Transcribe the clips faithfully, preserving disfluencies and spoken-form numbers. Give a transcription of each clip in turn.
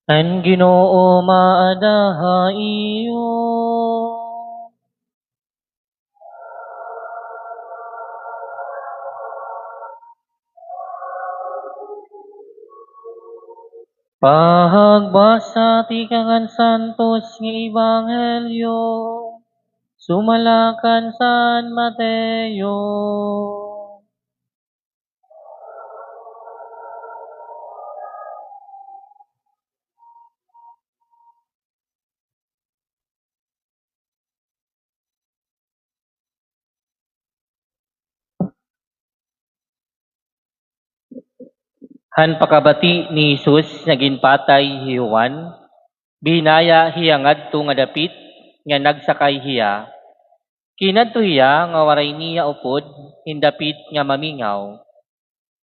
An Ginoo maada ha iyo. Pagbasa tikang han Santos nga Ebanghelyo sumala kan San Mateo. Han pakabati ni Jesus nga ginpatay hi Juan, bihinaya hiya ngadto nga dapit nga nagsakay hiya. Kinadto hiya nga waray niya upod hin dapit nga mamingaw.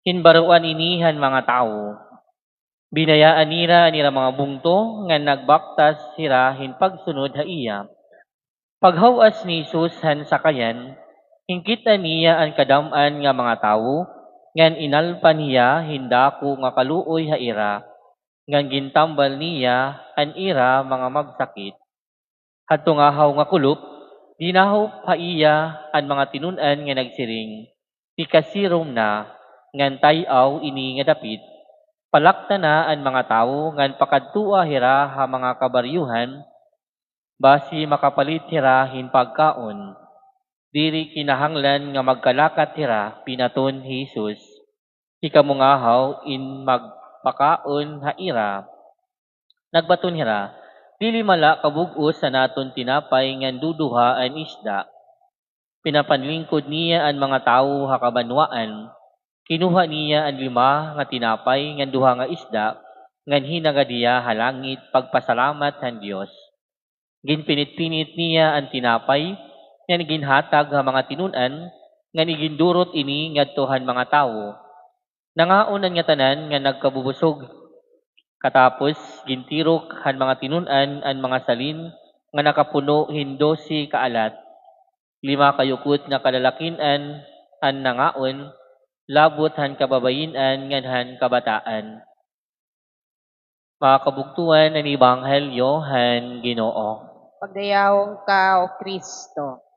Ginbaroan ini han mga tawo. Binayaan nira an ira mga bungto ngan nagbaktas hira hin pagsunod ha iya. Paghaw-as ni Jesus han sakayan, hinkit-an niya an kadam-an nga mga tawo, ngan inalpan hiya hin dako nga kaluoy ha ira, ngan gintambal niya an ira mga magsakit. Hadto nga haw nga kulop, dinahop ha iya an mga tinun-an nga nagsiring, "Ikasirom na, ngan tay-aw ini nga dapit. Palakta na an mga tawo ngan pakadtoa hira ha mga kabaryohan, basi makapalit hira hin pagkaon." Diri kinahanglan nga magkalakat hira, pinaton hi Jesus. "Hikamo ngahaw in magpakaon ha ira." Nagbaton hira, "Dili man la kabug-os an aton tinapay ngan duduha an isda." Pinapanlingkod niya an mga tawo ha kabanwaan. Kinuha niya an lima nga tinapay ngan duha nga isda, ngan hinagad hiya ha langit pagpasalamat han Dios. Ginpinit-pinit niya an tinapay, ngan iginhatag ha mga tinun-an, ngan igindurot ini ngadto han mga tawo. Nangaon an ngatanan ngan nagkabubusog. Katapos, gintirok han mga tinun-an an mga salin nga nakapuno hin dose ka alat. Lima ka yukot nga kalalakin-an an nangaon, labot han kababayin-an ngan han kabataan. Mga kabugtoan, an ebanghelyo han Ginoo. Pagdayawon ka, O Kristo.